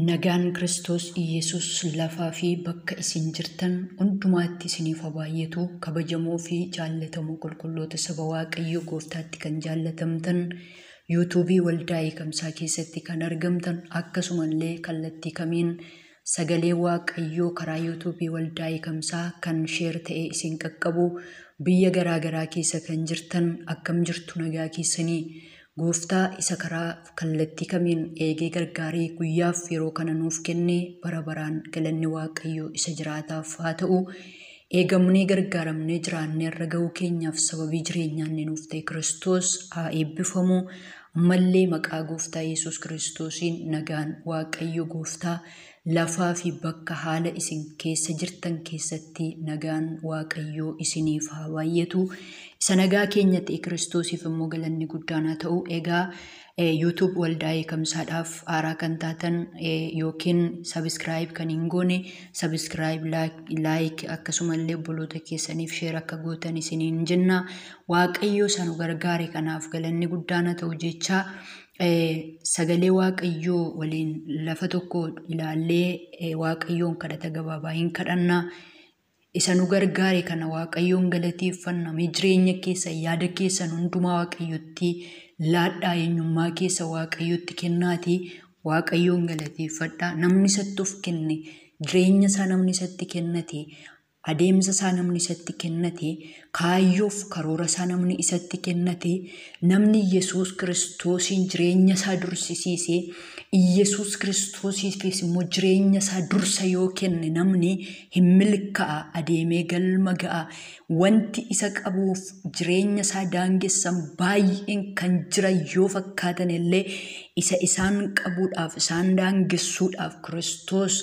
Nagaan Kiristoos Iyyasuus lafaa fi bakka isin jirtan hundumaatti isiniif haa baay'atu. Kabajamoo fi jaallatamoo qulqulloota saba Waaqayyoo gooftaatti kan jaallatamtan, yuutuubii waldaa eegamsaa keessatti kan argamtan, akkasumallee kallattii kamiin sagalee Waaqayyoo karaa yuutuubii waldaa eegamsaa kan sheer ta'ee isin qaqqabu biyya garaa garaa keessa kan jirtan, akkam jirtu? Nagaa keessanii? Gooftaa isa karaa kallattii kamiin eegee gargaaree guyyaaf yeroo kana nuuf kenne bara baraan galanni Waaqayyoo isa jiraataaf haa ta'u. Eegamnee gargaaramnee jiraannee irra ga'uu keenyaaf sababii jireenyaan nuuf ta'e Kiristoos haa eebbifamu. Ammallee maqaa gooftaa Yesuus Kiristoosiin nagaan Waaqayyo gooftaa lafaa fi bakka haala isin keessa jirtan keessatti nagaan Waaqayyoo isiniif haa baay'atu. Isa nagaa keenya ta'e Kiristoosiif immoo galanni guddaan haa ta'u. Egaa YouTube waldaa eegamsaadhaaf haaraa kan taatan yookiin sabiskiraayib kan hin goone, sabiskiraayib, laayik, akkasumallee obboloota keessaniif sheer akka gootan isiniin jenna. Waaqayyo isa nu gargaare kanaaf galanni guddaan haa ta'u jecha, sagalee Waaqayyoo waliin lafa tokko ilaallee Waaqayyoon kadhata gabaabaa hin kadhanna. Isa nu gargaare kana Waaqayyoon galateeffanna. Mee jireenya keessa, yaada keessan hundumaa Waaqayyotti laadhaa, eenyummaa keessa Waaqayyotti kennaati Waaqayyoon galateeffadhaa. Namni isatti of kenne, jireenya isaa namni isatti kennate, adeemsa isaa namni isatti kennate, kaayyoof karoora isaa namni isatti kennate, namni Yesuus Kiristoosiin jireenya isaa dursisiise, Yesuus Kiristoosiifis immoo jireenya isaa dursa yoo kenne, namni hin milkaa'a, adeemee galma ga'a. Wanti isa qabuuf jireenya isaa daangessan baay'een kan jiran yoo fakkaatan illee, isa isaan qabuudhaaf, isaan daangessuudhaaf Kiristoos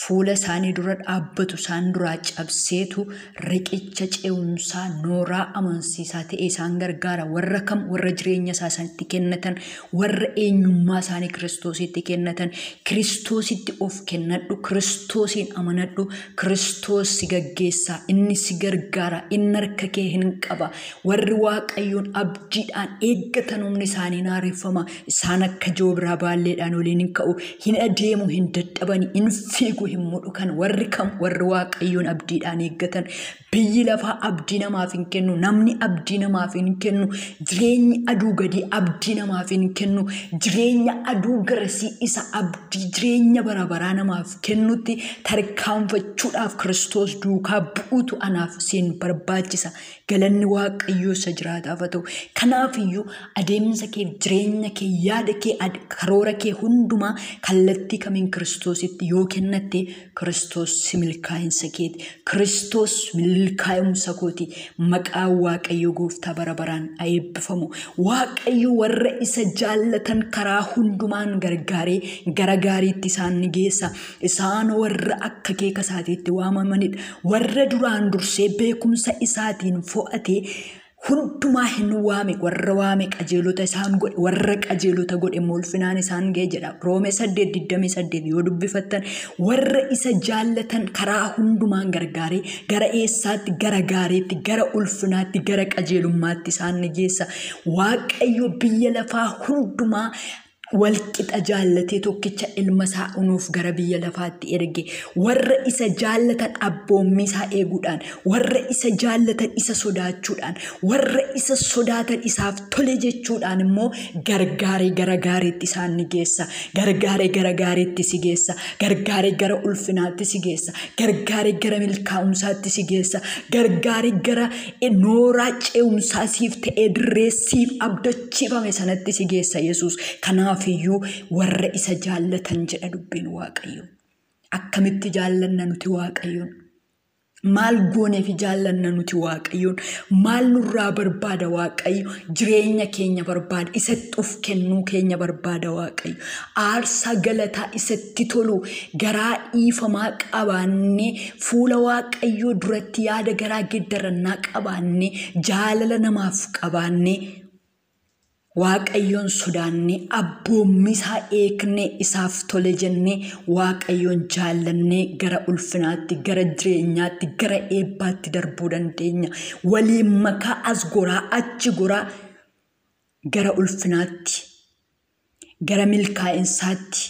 fuula isaanii dura dhaabbatu isaan duraa cabseetu riqicha ce'umsaa nooraa amansiisaa ta'e isaan gargaara. Warra kam? Warra jireenya isaa isaanitti kennatan, warra eenyummaa isaanii Kiristoositti kennatan. Kiristoositti of kennadhu, Kiristoosiin amanadhu, Kiristoos si gaggeessaa, inni si gargaara, inni harka kee hin qaba. Warri Waaqayyoon abdiidhaan eeggatan humni isaanii hin haareffama. Isaan akka joobiraa baalleedhaan oliin hin ka'u, hin adeemu, hin dadhabani, hin fiigu, hin mudhukan. Warri kam? Warri Waaqayyoon abdiidhaan eeggatan. Biyyi lafaa abdii namaaf hin kennu, namni abdii namaaf hin kennu, jireenyi aduu gadii abdii namaaf hin kennu. Jireenya aduu garasii isa abdii jireenya bara baraa namaaf kennutti tarkaanfachuudhaaf Kiristoos duukaa bu'uutu anaaf siin barbaachisa. Galanni Waaqayyoo isa jiraataaf haa ta'u. Kanaafiyyuu adeemsa kee, jireenya kee, yaada kee, karoora kee hundumaa kallattii kamiin Kiristoositti yoo kennatte, Kiristoos si milkaa'insa keeti. Kiristoos milkaa'umsa kooti. Maqaan Waaqayyo gooftaa bara baraan haa eebbifamu. Waaqayyo warra isa jaallatan karaa hundumaan gargaaree gara gaariitti isaan ni geessa. Isaan warra akka akeeka isaatiitti waamamanidha. Warra duraan dursee beekumsa isaatiin fo'ate hundumaa hin waame. Warra waame qajeelota isaan godhe, warra qajeelota godhe immoo ulfinaan isaan ga'e jedha. Roomee 8:28 yoo dubbifattan, warra isa jaallatan karaa hundumaan gargaaree gara eessaatti? Gara gaariitti, gara ulfinaatti, gara qajeelummaatti isaan ni geessa. Waaqayyo biyya lafaa hundumaa walqixa jaallatee tokkicha ilma isaa unuuf gara biyya lafaatti erge. Warra isa jaallatan abboommii isaa eeguudhaan, warra isa jaallatan isa sodaachuudhaan, warra isa sodaatan isaaf tole jechuudhaan immoo gargaaree gara gaariitti isaan ni geessa. Gargaaree gara gaariitti si geessa. Gargaaree gara ulfinaatti si geessa. Gargaaree gara milkaa'umsaatti si geessa. Gargaaree gara nooraa ce'umsaa siif ta'ee dirree siif abdachiifame sanatti si geessa Yesuus. Kanaafiyyuu warra isa jaallatan jedha dubbiin Waaqayyo. Akkamitti jaallanna nuti Waaqayyoon? Maal gooneef jaallanna nuti Waaqayyoon? Maal nurraa barbaada Waaqayyo? Jireenya keenya barbaada. Isatti of kennuu keenya barbaada Waaqayyo. Aarsaa galataa isatti tolu garaa dhiifamaa qabaannee, fuula Waaqayyoo duratti yaada garaa geeddarannaa qabaannee, jaalala namaaf qabaannee, Waaqayyoon sodaannee, abboommii isaa eegnee, isaaf tole jennee, Waaqayyoon jaallannee gara ulfinaatti, gara jireenyaatti, gara eebbaatti darbuu dandeenya. Waliin makaa as goraa achi goraa gara ulfinaatti, gara milkaa'insaatti.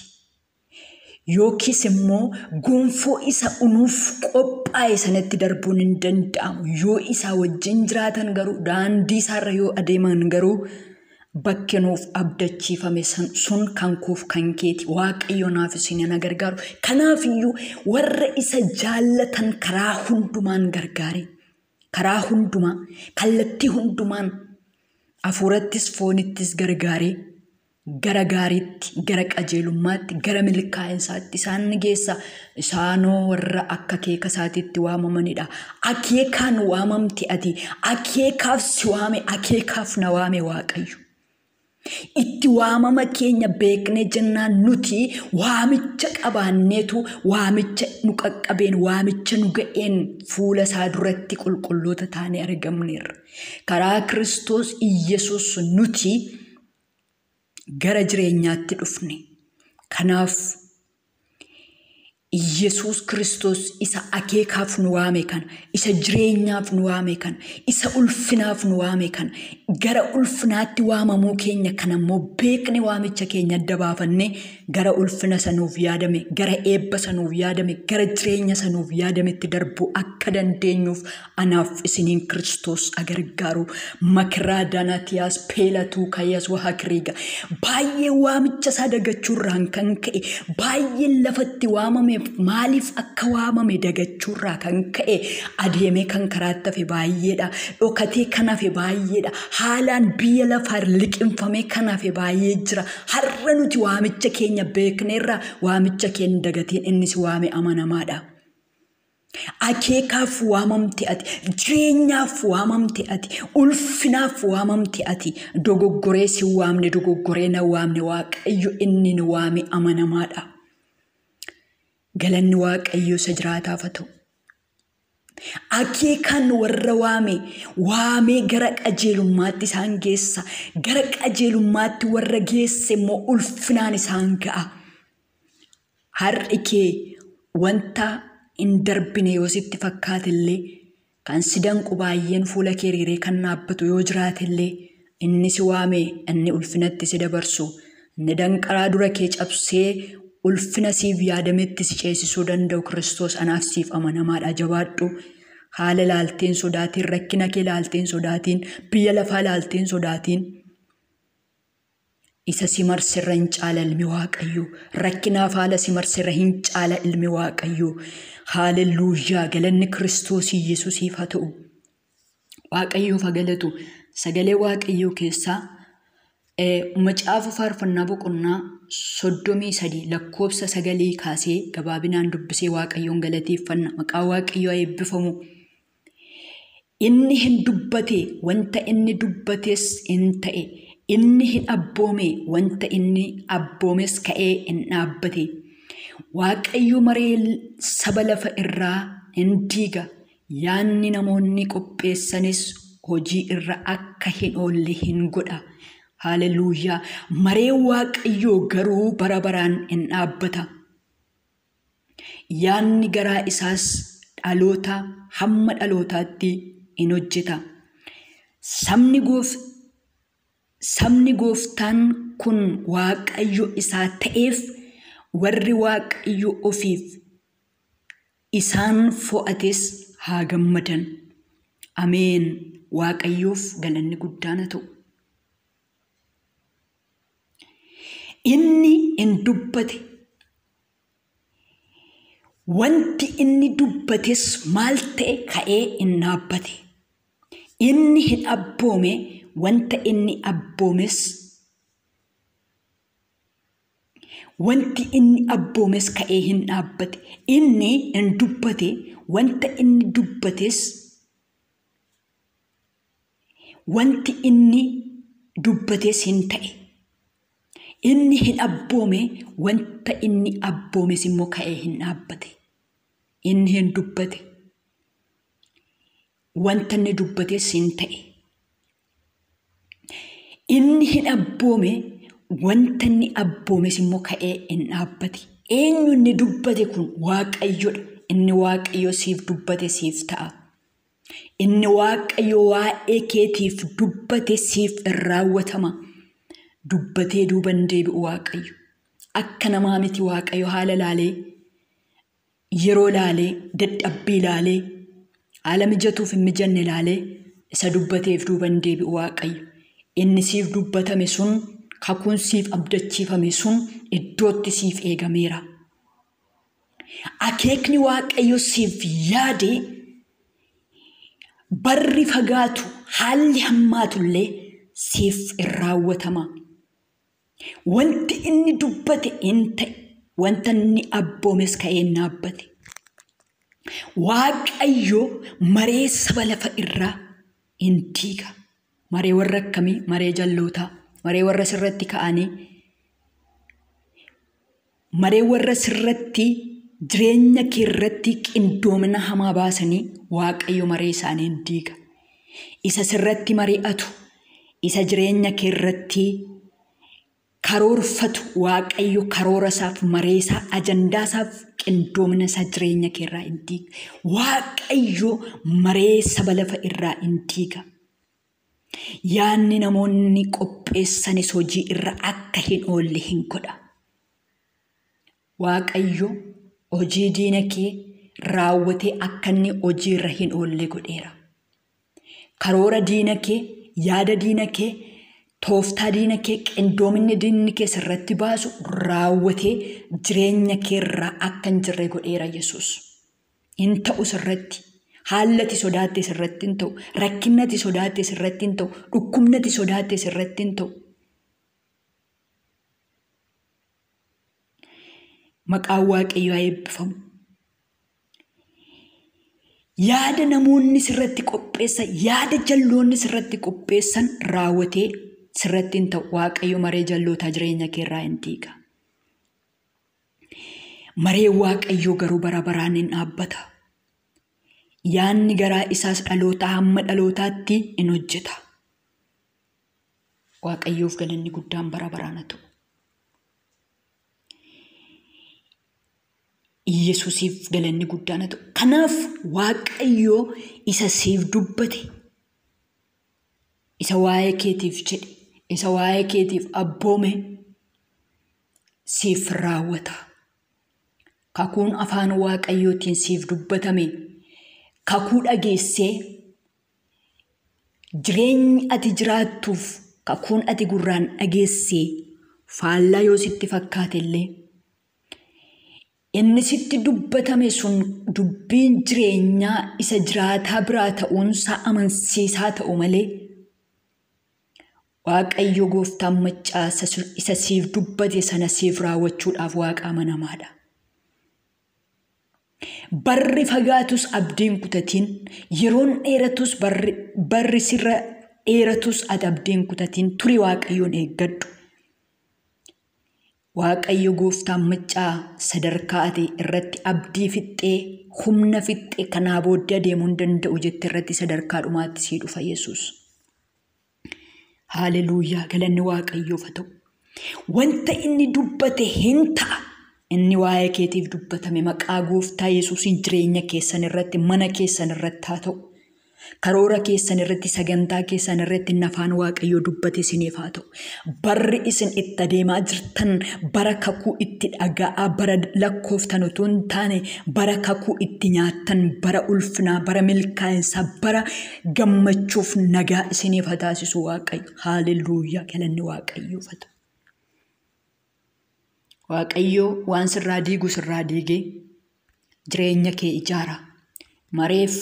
Yookiis immoo gonfoo isa unuuf qophaa'e sanatti darbuun hin danda'amu. Yoo isaa wajjin jiraatan garuu, daandii isaarra yoo adeeman garuu, bakki nuuf abdachiifame sun kan koof kan keeti. Waaqayyo naaf isin na gargaaru. Kanaafiyyuu warra isa jaallatan karaa hundumaan gargaare. Karaa hundumaa, kallattii hundumaan, hafuurattis foonittis gargaaree gara gaariitti, gara qajeelummaatti, gara milkaa'insaatti isaan ni geessa. Isaanoo warra akka akeeka isaatiitti waamamanidha. Akeekaan waamamte ati, akeekaaf si waame, akeekaaf na waame Waaqayyo. Itti waamama keenya beeknee jennaan nuti waamicha qabaanneetu waamicha nu qaqqabeen, waamicha nu ga'een fuula isaa duratti qulqulloota taanee argamneerra. Karaa Kiristoos Iyyasuus nuti gara jireenyaatti dhufne. Kanaaf Iyyasuus Kiristoos isa akeekaaf nu waame kana, isa jireenyaaf nu waame kana, isa ulfinaaf nu waame kana, gara ulfinaatti waamamuu keenya kana immoo beekne waamicha keenya adda baafannee gara ulfina sanuuf yaadame, gara eebba sanuuf yaadame, gara jireenya sanuuf yaadametti darbuu akka dandeenyuuf anaaf isiniin Kiristoos agargaaru. Makiraa Daanatiyaas Peelatuu Kayyas Wahakiriiga. Baay'ee waamicha isaa dagachuurraan kan ka'e, baay'ee lafatti waamame, maaliif akka waamame dagachuurraa kan ka'e adeemee kan karaatti hafe baay'eedha. Dhokatee kan hafe baay'eedha. Haalaan biyya lafaa liqimfamee kan hafe baay'ee jira. Har'a nuti waamicha keenya beekneerra, waamicha keenya dagatiin inni si waame amanamaadha. Akeekaaf waamamte ati, jireenyaaf waamamte ati, ulfinaaf waamamte ati. Dogoggoree si waamne, dogoggoree na waamne, Waaqayyo inni nu waame amanamaadha. Galanni Waaqayyo isa jiraataaf haa ta'u. Akeekaan warra waame, waamee gara qajeelummaatti isaan geessa. Gara qajeelummaatti warra geesse immoo ulfinaan isaan ga'a. Har'i kee wanta hin darbine yoo sitti fakkaate illee, kan si danqu baay'een fuula kee hiriiree kan dhaabbatu yoo jiraate illee, inni si waame, inni ulfinatti si dabarsu, inni danqaraa dura kee cabsee ulfina siif yaadametti si ceesisuu danda'u Kiristoos anaaf siif amanamaadha. Jabaadhu. Haala ilaalteen sodaatiin, rakkina kee ilaalteen sodaatiin, biyya lafaa ilaalteen sodaatiin. Isa si marsirra hin caala ilmi Waaqayyoo. Rakkinaaf haala si marsirra hin caala ilmi Waaqayyoo. Haalelluuyaa! Galanni Kiristoos Iyyasuusiif haa ta'u. Waaqayyoof haa galatu. Sagalee Waaqayyoo keessaa macaafa faarfannaa boqonnaa 33 lakkoofsa 9 kaasee gabaabinaan dubbisee Waaqayyoon galateeffanna. Maqaa Waaqayyoo haa eebbifamu. Inni hin dubbate, wanta inni dubbates hin ta'e. Inni hin abboome, wanta inni abboomes ka'ee hin dhaabbate. Waaqayyo maree saba lafa irraa hin diiga. Yaanni namoonni qopheessanis hojii irra akka hin oolle hin godha. Haalelluuyaa! Maree Waaqayyoo garuu bara baraan hin dhaabbata. Yaanni garaa isaas dhaloota hamma dhalootaatti hin hojjeta. Sabni gooftaan kun Waaqayyo isaa ta'eef, warri Waaqayyo ofiif isaan fo'ates haa gammadan. Ameen. Waaqayyoof galanni guddaan haa ta'u. Inni hin dubbate. Wanti inni dubbates maal ta'e ka'ee hin dhaabbate. Inni hin abboome, wanta inni abboomes wanti inni abboomes ka'ee hin dhaabbate. Inni hin dubbate, wanta inni dubbates wanti inni dubbates hin ta'e. Inni hin abboome, wanta inni abboomes immoo ka'ee hin dhaabbate. Inni hin dubbate, wanta inni dubbates hin ta'e. Inni hin abboome, wanta inni abboomes immoo ka'ee hin dhaabbate. Eenyu inni dubbate kun? Waaqayyodha. Inni Waaqayyo siif dubbate siif ta'a. Inni Waaqayyo waa'ee keetiif dubbate siif hin raawwatama. Dubbatee duuban deebi'u Waaqayyo. Akka namaa miti Waaqayyo haala laalee, yeroo laalee, dadhabbii laalee, haala mijatuuf hin mijanne laalee isa dubbateef duuba hin deebi'u Waaqayyo. Inni siif dubbatame sun, kakuun siif abdachiifame sun iddootti siif eegameera. Akeekni Waaqayyo siif yaade barri fagaatu, haalli hammaatullee siif in raawwatama. Wanti inni dubbate in ta'e, wanta inni abboomes ka'ee in dhaabbate. Waaqayyo maree saba lafa irraa in diiga. Maree warra akkamii? Maree jallootaa, maree warra sirratti ka'anii, maree warra sirratti jireenya kee irratti qindoomina hamaa baasanii Waaqayyo maree isaanii in diiga. Isa sirratti mari'atu, isa jireenya kee irratti karoorfatu Waaqayyo karoora isaaf, maree isaa, ajandaa isaaf, qindoomina isaa jireenya kee irraa in diiga. Waaqayyo maree saba lafa irraa in diiga. Yaanni namoonni qopheessanis hojii irra akka hin oolle hin godha. Waaqayyo hojii diina kee raawwatee akka inni hojii irra hin oolle godheera. Karoora diina kee, yaada diina kee, tooftaa diina kee, qindoominni diinni kee sirratti baasu raawwatee jireenya kee irraa akka hin jirre godheera Yesuus. Hin ta'u sirratti. Haalli ati sodaatte sirratti hin ta'u. Rakkinni ati sodaatte sirratti hin ta'u. Dhukkubni ati sodaatte sirratti hin ta'u. Maqaan Waaqayyoo haa eebbifamu. Yaada namoonni sirratti qopheessan, yaada jalloonni sirratti qopheessan raawwatee sirratti hin ta'u. Waaqayyo maree jallootaa jireenya kee irraa hin diiga. Mareen Waaqayyoo garuu bara baraan hin dhaabbata. Yaanni garaa isaas dhalootaa hamma dhalootaatti in hojjeta. Waaqayyoof galanni guddaan bara baraan haa ta'u. Yesuusiif galanni guddaan haa ta'u. Kanaaf Waaqayyoo isa siif dubbate, isa waa'ee keetiif jedhe, isa waa'ee keetiif abboome siif raawwata. Kakuun afaan Waaqayyootiin siif dubbatame kakuu dhageessee jireenyi ati jiraattuuf kakuun ati gurraan dhageessee faallaa yoo sitti fakkaate illee inni sitti dubbatame sun dubbiin jireenyaa isa jiraataa biraa ta'uunsaa amansiisaa ta'u malee Waaqayyo gooftaan maccaa isa siif dubbate sana siif raawwachuudhaaf Waaqa amanamaadha. Barri fagaatus abdiin kutatiin, yeroon dheeratus barri sirra dheeratus ati abdiin kutatiin turi Waaqayyoon eeggadhu. Waaqayyo gooftaan maccaa sadarkaa ati irratti abdii fixxee, humna fixxee kanaa booddee adeemuu hin danda'u jette irratti sadarkaa dhumaatti sii dhufa Yesuus. Haleluuyaa, galanni Waaqayyoof haa ta'u. Wanta inni dubbate hin ta'a. Inni waa'ee keetiif dubbatame maqaa gooftaa Yesuusiin jireenya keessan irratti, mana keessan irratti haa ta'u. Karoora keessan irratti, sagantaa keessan irratti inni afaan Waaqayyoo dubbate isiniif haa ta'u. Barri isin itti adeemaa jirtan bara kakuu itti dhaga'aa, bara lakkooftan utuu hin taane, bara kakuu itti nyaattan, bara ulfinaa, bara milkaa'insaa, bara gammachuuf nagaa isiniif haa taasisu Waaqayyo. Haleluuyaa, galanni Waaqayyoof haa ta'u. Waaqayyo waan sirraa diigu sirraa diigee jireenya kee ijaara. Mareef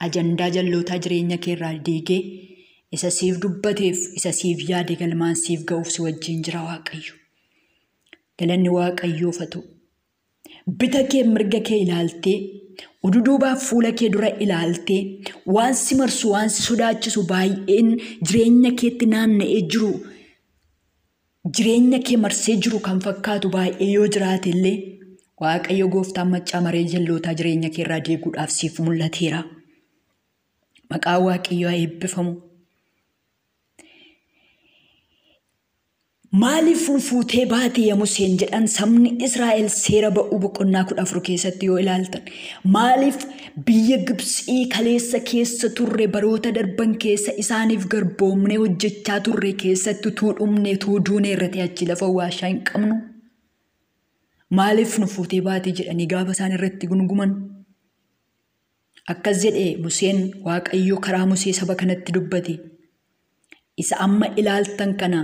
ajandaa jallootaa jireenya kee irraa diigee isa siif dubbateef, isa siif yaade galmaan siif ga'uuf si wajjin jira Waaqayyo. Galanni Waaqayyoof haa ta'u. Bita kee mirga kee ilaaltee, ududuubaaf fuula kee dura ilaaltee, waan si marsu, waan si sodaachisu baay'een jireenya keetti naanna'ee jiru, jireenya kee marsee jiru kan fakkaatu baay'ee yoo jiraate illee Waaqayyo gooftaan maccaa maree jallootaa jireenya kee irraa diiguudhaaf siif mul'ateera. Maqaan Waaqayyoo haa eebbifamu. Maaliif fuutee baate yaa Museen jedhan sabni Israa'el seera ba'uu boqonnaa 14 keessatti yoo ilaaltan, maaliif biyya Gibxii kaleessa keessa turre baroota darban keessa isaaniif garboomnee hojjechaa turre keessatti utuu dhumne utuu duune irratti achi lafa waashaa hin qabnu? Maaliif nu fuutee baate jedhanii gaafa isaan irratti gunguman? Akkas jedhee Museen Waaqayyo karaa Musee saba kanatti dubbate. Isa amma ilaaltan kana,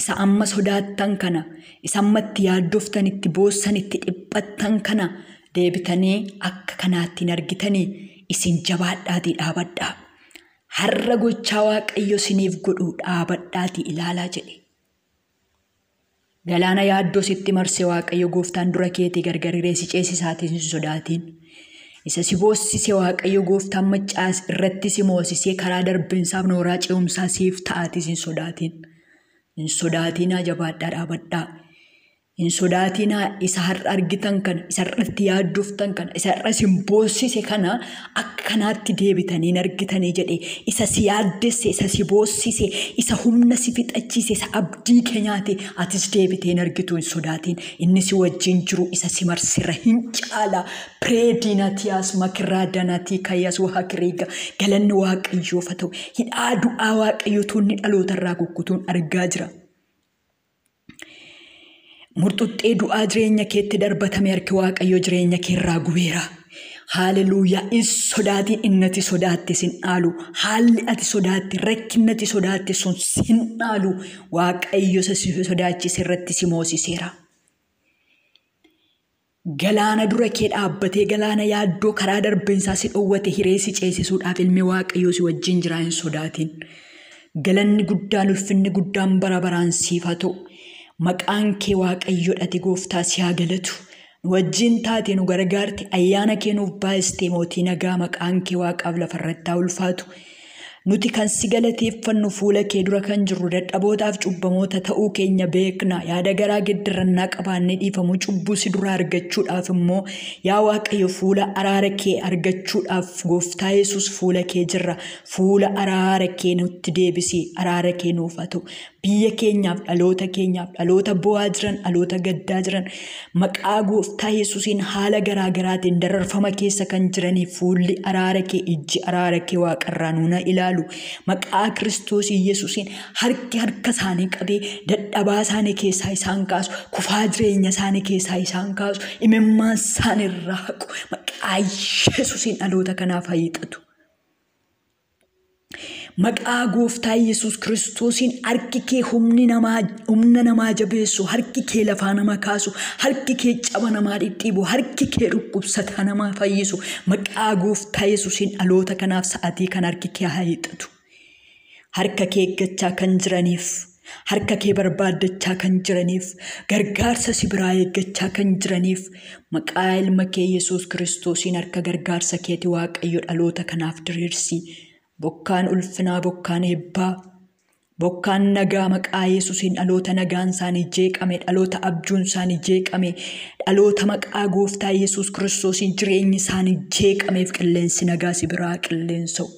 isa amma sodaattan kana, isa amma itti yaaddoftan, itti boossan, itti dhiphattan kana deebitanii akka kanaatti hin argitanii isin jabaadhaatii dhaabadhaa. Har'a gochaa Waaqayyo isiniif godhu dhaabadhaatii ilaalaa jedhe. Galaana yaaddoo sitti marse Waaqayyo gooftaan dura keetii gargar hiree si ceesisaatiin hin sodaatiin. Isa si boossise Waaqayyo gooftaan maccaas irratti si moosisee karaa darbinsaaf nooraa ce'umsaa siif ta'aatis hin sodaatiin. Hin sodaatinaa, jabaadhaa dhaabadhaa. Hin sodaatinaa, isa har'a argitan kana, isa irratti yaaddoftan kana, isa har'a isin boossise kana akka kanaatti deebitanii hin argitanii jedhe. Isa si yaaddesse, isa si boossise, isa humna si fixachiise, isa abdii kee nyaate atis deebitee hin argitu, hin sodaatin. Inni si wajjin jiru isa si marsirra hin caala. Pireediinatiyaas makiraa danatii kayyaas waakiriiga. Galanni Waaqayyoof haa ta'u. Hidhaa du'aa Waaqayyoo tuunni dhalootarraa kukkutuun argaa jira. Murxuxxee du'aa jireenya keetti darbatame harki Waaqayyoo jireenya keerraa gubeera. Haaleluuyaa! Hin sodaatin, inni ati sodaatte sin dhaalu. Haalli ati sodaatte, rakkinni ati sodaatte sun sin dhaalu. Waaqayyo isa si sodaachise irratti si moosiseera. Galaana dura kee dhaabbatee galaana yaaddoo karaa darbinsaa si dhowwate hiree si ceesisuudhaaf ilmi Waaqayyoo si wajjin jira, hin sodaatin. Galanni guddaan, ulfinni guddaan bara baraan siif haa ta'u. Maqaan kee Waaqayyoodha, gooftaa si haa galatu. Nu wajjin taate, nu gargaarte, ayyaana kee nuuf baay'iste, mootii nagaa, maqaan kee Waaqaaf lafarratti haa ulfaatu. Nuti kan si galateeffannu fuula kee dura kan jirru dadhabootaaf cubbamoota ta'uu keenya beekna. Yaada garaa geddarannaa qabaannee dhiifamuu cubbuu si duraa argachuudhaaf immoo yaa Waaqayyo fuula araara kee argachuudhaaf gooftaa Yesuus fuula kee jirra. Fuula araara kee nutti deebisi, araara kee nuuf haa ta'u. Biyya keenyaaf, dhaloota keenyaaf, dhaloota bo'aa jiran, dhaloota gaddaa jiran, maqaa gooftaa Yesuusiin haala garaa garaatiin dararfama keessa kan jiraniif fuulli araara kee, ijji araara kee waaqarraa nuuna ilaalu. Maqaa Kiristoos Yesuusiin harki harka isaanii qabee dadhabaa isaanii keessaa isaan kaasu, kufaa jireenya isaanii keessaa isaan kaasu, imimmaan isaanii irraa haqu, maqaa Yesuusiin dhaloota kanaaf hiixatu. Maqaa gooftaa Yesuus Kiristoosiin harki kee humna namaa jabeessu, harki kee lafaa nama kaasu, harki kee caba namaa dhidhiibu, harki kee dhukkubsataa namaa fayyisu, maqaa gooftaa Yesuusiin dhaloota kanaaf sa'atii kan harki kee haa hiixatu. Harka kee eeggachaa kan jiraniif, harka kee barbaaddachaa kan jiraniif, gargaarsa si biraa eeggachaa kan jiraniif, maqaa ilma kee Yesuus Kiristoosiin harka gargaarsa keeti Waaqayyo dhaloota kanaaf diriirsi. Bokkaan ulfinaa, bokkaan eebbaa, bokkaan nagaa maqaa Yesuusiin dhaloota nagaan isaanii jeeqame, dhaloota abjuun isaanii jeeqame, dhaloota maqaa gooftaa Yesuus Kiristoosiin jireenyi isaanii jeeqameef qilleensi nagaa si biraa qilleensa'u.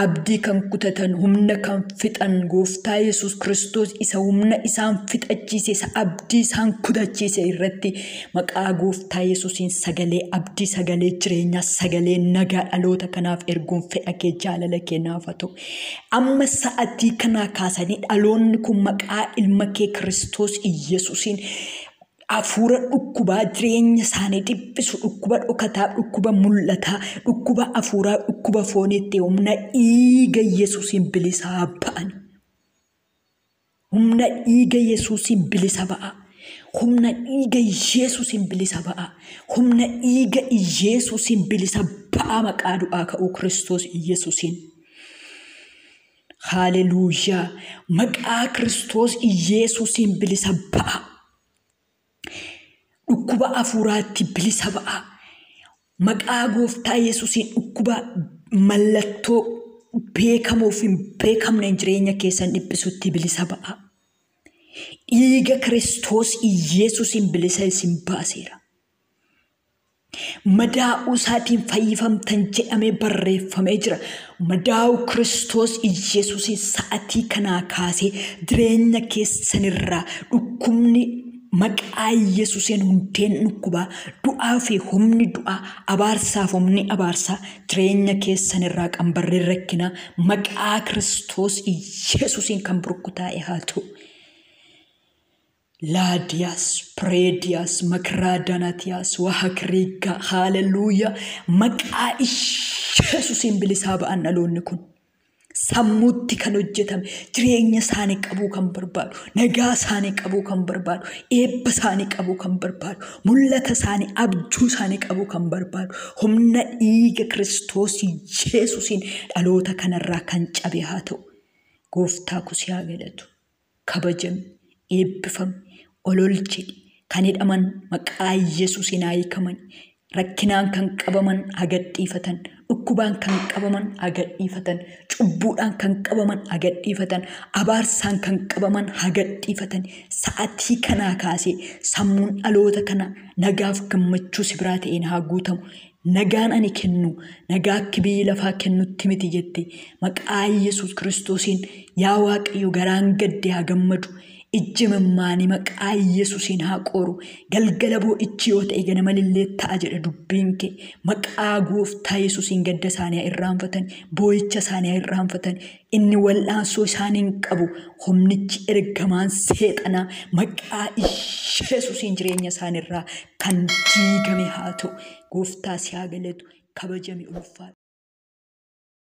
Abdii kan kutatan, humna kan fixan gooftaa Yesuus Kiristoos isa humna isaan fixachiise, isa abdii isaan kutachiise irratti maqaa gooftaa Yesuusiin sagalee abdii, sagalee jireenyaa, sagalee nagaa dhaloota kanaaf erguun fedha kee, jaalala kee naaf haa ta'u. Amma sa'atii kanaa kaasanii dhaloonni kun maqaa ilma kee Kiristoos Yesuusiin hafuura dhukkubaa jireenya isaanii dhiphisu, dhukkuba dhokataa, dhukkuba mul'ataa, dhukkuba hafuuraa, dhukkuba fooniitti humna dhiiga Yesuusiin bilisaa ba'an. Humna dhiiga Yesuusiin bilisa ba'a. Humna dhiiga Yesuusiin bilisa ba'a. Humna dhiiga Yesuusiin bilisa ba'a maqaa du'aa ka'uu Kiristoos Yesuusiin. Haaleluuyaa! Maqaa Kiristoos Yesuusiin bilisa ba'a. Dhukkuba hafuuraatti bilisa ba'a. Maqaa gooftaa Yesuusiin dhukkuba mallattoo beekamuuf hin beekamne jireenya keessan dhiphisutti bilisa ba'a. Dhiiga Kiristoos Yesuusiin bilisa isin baaseera. Madaa'uu isaatiin fayyifamtan jedhamee barreeffamee jira. Madaa'uu Kiristoos Yesuusiin sa'atii kanaa kaasee jireenya keessanirraa dhukkubni maqaa Yesuusiin hundeen dhukkubaa, du'aa fi humni du'aa, abaarsaaf humni abaarsaa jireenya keessanirraa qambarreen rakkinaa maqaa Kiristoos Yesuusiin kan burkutaa'e haa ta'u. Laadiyaas, Pireediyaas, Makraadanaatiyaas, Wahakriigaa, haalelluuyaa. Maqaa Yesuusiin bilisaa ba'an dhaloonni kun. Sammuutti kan hojjetame, jireenya isaanii qabuu kan barbaadu, nagaa isaanii qabuu kan barbaadu, eebba isaanii qabuu kan barbaadu, mul'ata isaanii, abjuu isaanii qabuu kan barbaadu, humna dhiiga Kiristoos Yesuusiin dhaloota kanarraa kan cabe haa ta'u. Gooftaa koo si haa galatu. Kabajami, eebbifami, olol jedhi. Kan hidhaman maqaa Yesuusiin haa hiikaman. Rakkinaan kan qabaman haa gadhiifatan. Dhukkubaan kan qabaman haa gadhiifatan. Cubbuudhaan kan qabaman haa gadhiifatan. Abaarsaan kan qabaman haa gadhiifatan. Sa'atii kanaa kaasee sammuun dhaloota kana nagaaf gammachuu si biraa ta'een haa guutamu. Nagaan ani kennu nagaa akka biyyi lafaa kennutti miti jette. Maqaa Yesuus Kiristoosiin yaa Waaqayyo garaan gadde haa gammadu. Ijji mimmaanii maqaa Yesuusiin haa qoru. Galgala boo'ichi yoo ta'e ganama lillee ta'a jedha dubbiin kee. Maqaa gooftaa Yesuusiin gadda isaanii haa irraanfatan. Boo'icha isaanii haa irraanfatan. Inni wal'aansoo isaanii hin qabu. Humnichi ergamaan seexanaa maqaa Yesuusiin jireenya isaaniirraa kan diigame haa ta'u. Gooftaa si haa galatu. Kabajami ulfaadhu.